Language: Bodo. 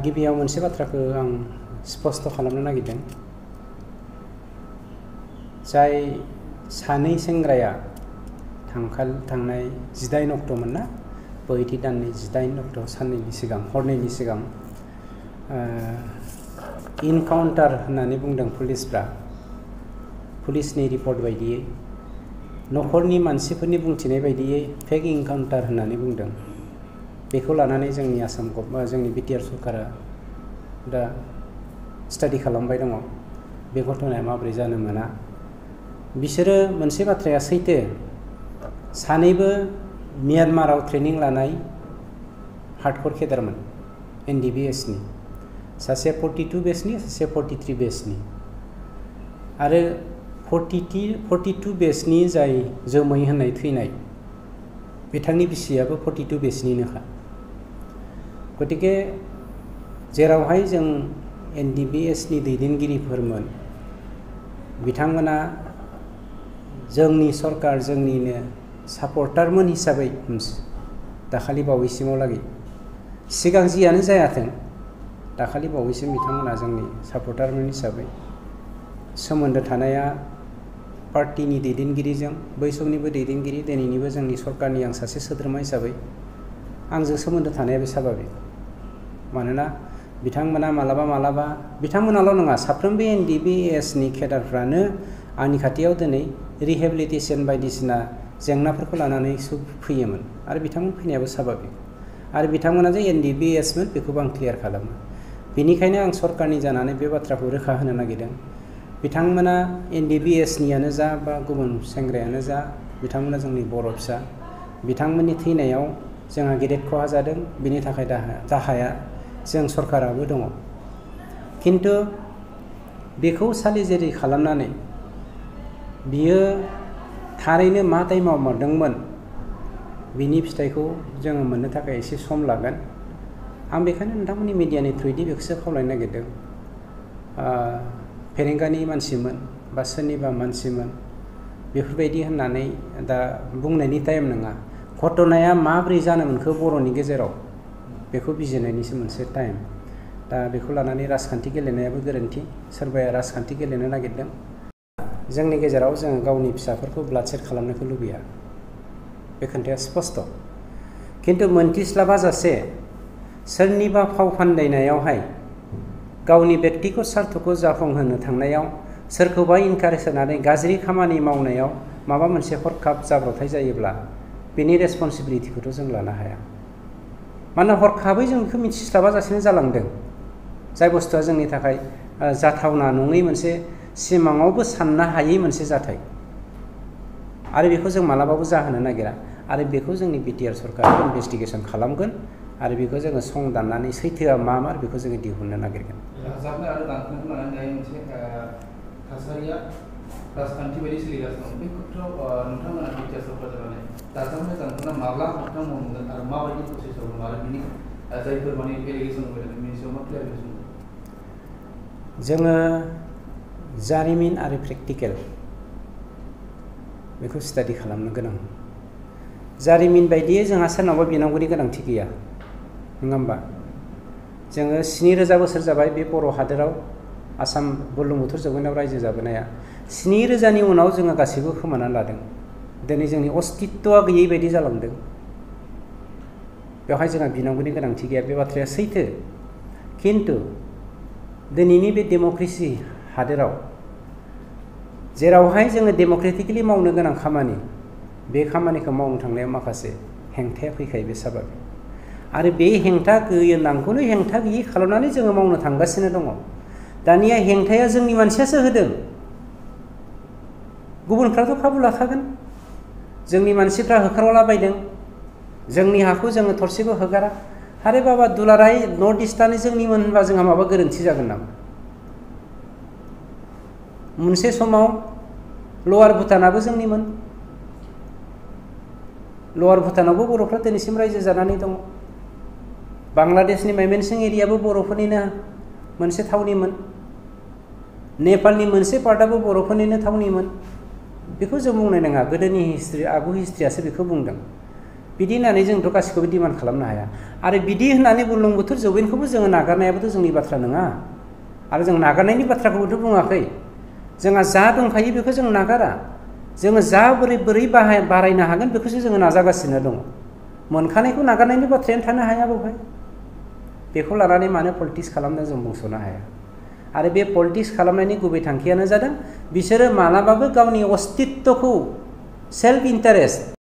गिबियाव मोनसे बाथ्राखौ आं स्पष्ट खालामनो नागिरदों। जाय सानै सेंग्राया थांनाय 18 अक्ट'मोन ना, बैथि दाननि 18 अक्ट' साननैनि सिगां हरनैनि सिगां इनकाउन्टार होननानै बुंदों पुलिसफ्रा। पुलिसनि रिपर्ट बायदियै न'खरनि मानसिफोरनि बुंथिनाय बायदियै फेक इनकाउन्टार होननानै बुंदों। बेखौ लानानै जोंनि आसाम जोंनि बिटिआर सरकारा दा स्टाडि खालामबाय दङ। बे घटनाया माबोरै जानो मोना। बिसोरो मोनसे बाथ्राया सैथो, सानैबो म्यानमाराव ट्रेनिं लानाय हार्डकोर केडारमोन NDBS नि। सासे 42 बेचनि, सासे 43 बेचनि। आरो 42 बेचनि जाय जोमै होननाय थैनाय, बिथांनि बिसियाबो 42 बेचनिनोखा। गतिके जेरावहाय जों NDBS नि दैदेनगिरिफोरमोन, बिथांमोना जोंनि सरकार, जोंनिनो सापर्टारमोन हिसाबै दाखालि बावैसिमावलागै, सिगां जियानो जायाथों, दाखालि बावैसिम बिथांमोना जोंनि सापर्टारमोन हिसाबै सोमोन्दो थानाया पार्टीनि दैदेनगिरिजों, बै समनिबो दैदेनगिरि, दिनैनिबो जोंनि सरकारनि आं सासे सोद्रोमा हिसाबै आंजों सोमोन्दो थानाया बे स्वाभाबिक। मानोना बिथांमोना मालाबा बिथांमोनाल' नङा, साफ्रोमबो NDBS नि केडारफ्रानो आंनि खाथियाव दिनै रिहेबिलिटेसन बायदिसिना जेंनाफोरखौ लानानै फैयोमोन। आरो बिथांमोन फैनायाबो स्वाभाबिक। आरो बिथांमोना जे NDBS मोन बेखौबो आं क्लियार खालामो। बेनिखायनो आं सरकारनि जानानै बे बाथ्राखौ रोखा होनो नागिरदों। बिथांमोना NDBS नियानो जा बा गुबुन सेंग्रायानो जा, बिथांमोना जोंनि बर' फिसा। बिथांमोननि थैनायाव जोंहा गेदेर खहा जादों। बिनि थाखाय दाहाया जों सरकाराबो दङ। किन्तु बेखौ सालिजेरि खालामनानै बियो थारैनो मा टाइमाव मारदोंमोन, बिनि फिथाइखौ जोङो मोननो थाखाय एसे सम लागोन। आं बेखायनो नोंथांमोननि मिडियानि थ्रुयै बेखौसो खावलायनो नागिरदों। फेरेंगानि मानसिमोन बा सोरनिबा मानसिमोन बेफोरबायदि होननानै दा बुंनायनि टाइम नङा। घटनाया माबोरै जानो मोनखो बर'नि गेजेराव, बेखौ बिजिरनायनिसो मोनसे टाइम। दा बेखौ लानानै राजखान्थि गेलेनायाबो गोरोन्थि। सोरबाया राजखान्थि गेलेनो नागिरदों। जोंनि गेजेराव जोङो गावनि फिसाफोरखौ ब्लाड सेड खालामनायखौ लुबैया, बे खोथाया स्पष्ट। किन्तु मोनथिस्लाबाजासे सोरनिबा फाव फान्दायनायावहाय गावनि बेक्तिगत स्वार्थखौ जाफुंहोनो थांनायाव सोरखौबा इनकारेज होनानै गाज्रि खामानि मावनायाव माबा मोनसे हरखाब जाब्रबथाय जायोब्ला बेनि रेसपन्सिबिलिटिखौथ' जों लानो हाया। मानोना हरखाबै जों बेखौ मिथिस्लाबाजासेनो जालांदों। जाय बुस्थुआ जोंनि थाखाय जाथावना नङै मोनसे, सिमाङावबो साननो हायै मोनसे जाथाय। आरो बेखौ जों मालाबाबो जाहोनो नागिरा। आरो बेखौ जोंनि बिटिआर सरकारा इनभेस्टिगेसन खालामगोन। आरो बेखौ जोङो सं दाननानै सैथोआ मा बेखौ जोङो दिहुननो नागिरगोन। जाबनाय आरो दानख'नायखौ लानानै मोनसे थासारिया राजखान्थि बायदि सोलिगासिनो दं। बे खेत्रआव नोंथांमोना बिटिआर सरकार जानानै दाजाबनाय दानख'ना माब्ला नोंथां मावगोन आरो माबायदि प्रसेसआव दं आरो बिनि जायफोर माने एलिगेसन होदों बेनि सायाव मा क्लियारिफिकेसन दं? जोङो जारिमिन आरो प्रेक्टिकेल बेखौ स्टाडि खालामनो गोनां। जारिमिन बायदियै जोंहा सोरनावबा बिनांगौनि गोनांथि गैया, नङा होमबा? जोङो 7000 बोसोर जाबाय बे बर' हादोराव, आसाम बुरलुंबुथुर जौवेनाव रायजो जाबोनाया। 7000नि उनाव जोङो गासैबो खोमानानै लादों। दिनै जोंनि अस्तित्वआ गैयै बायदि जालांदों। बेवहाय जोंहा बिनांगौनि गोनांथि गैया, बे बाथ्राया सैथो। किन्तु दिनैनि बे डेम'क्रेसि हादोराव जेरावहाय जोङो डेम'क्रेटिकेलि मावनो गोनां खामानि, बे खामानिखौ मावनो थांनायाव माखासे हेंथाया फैखायो, बे स्वाभाबिक। आरो बे हेंथा गोनांखौनो हेंथा गैयि खालामनानै जोङो मावनो थांगासिनो दङ। दानिया हेंथाया जोंनि मानसियासो होदों। गुबुनफ्राथ' खाबु लाखागोन। जोंनि मानसिफ्रा होखारलाबायदों। जोंनि हाखौ जोङो थरसेबो होगारा। आरे बाबा दुलाराय नर्थ इस्टआनो जोंनिमोन होनबा जोंहा माबा गोरोन्थि जागोन नामा? मोनसे समाव लवार भुटानाबो जोंनिमोन। लवार भुटानावबो बर'फ्रा दिनैसिम रायजो जानानै दङ। बांलादेशनि माइमेनसिं एरियाबो बर'फोरनिनो मोनसे थावनिमोन। नेपालनि मोनसे पार्टआबो बर'फोरनिनो थावनिमोन। बेखौ जों बुंनाय नङा गोदोनि हिस्ट्रि आगु हिस्ट्रियासो बेखौ बुंदों बिदि होननानै जोंथ' गासिखौबो डिमान्ड खालामनो हाया आरो बिदि होननानै बुरलुंबुथुर जौयेनखौबो जोङो नागारनायाबोथ' जोंनि बाथ्रा नङा आरो जों नागारनायनि बाथ्राखौबोथ' बुङाखै जोंहा जा दंखायो बेखौ जों नागारा जोङो जा बोरै बारायनो हागोन बेखौसो जोङो नाजागासिनो दङ मोनखानायखौ नागारनायनि बाथ्रायानो थानो हाया बेवहाय बेखौ लानानै मानो पलिटिक्स खालामनो जों बुंस'नो हाया आरो बे पलिटिक्स खालामनायनि गुबै थांखियानो जादों बिसोरो मालाबाबो गावनि अस्तित्वखौ सेल्फ इन्टारेस्ट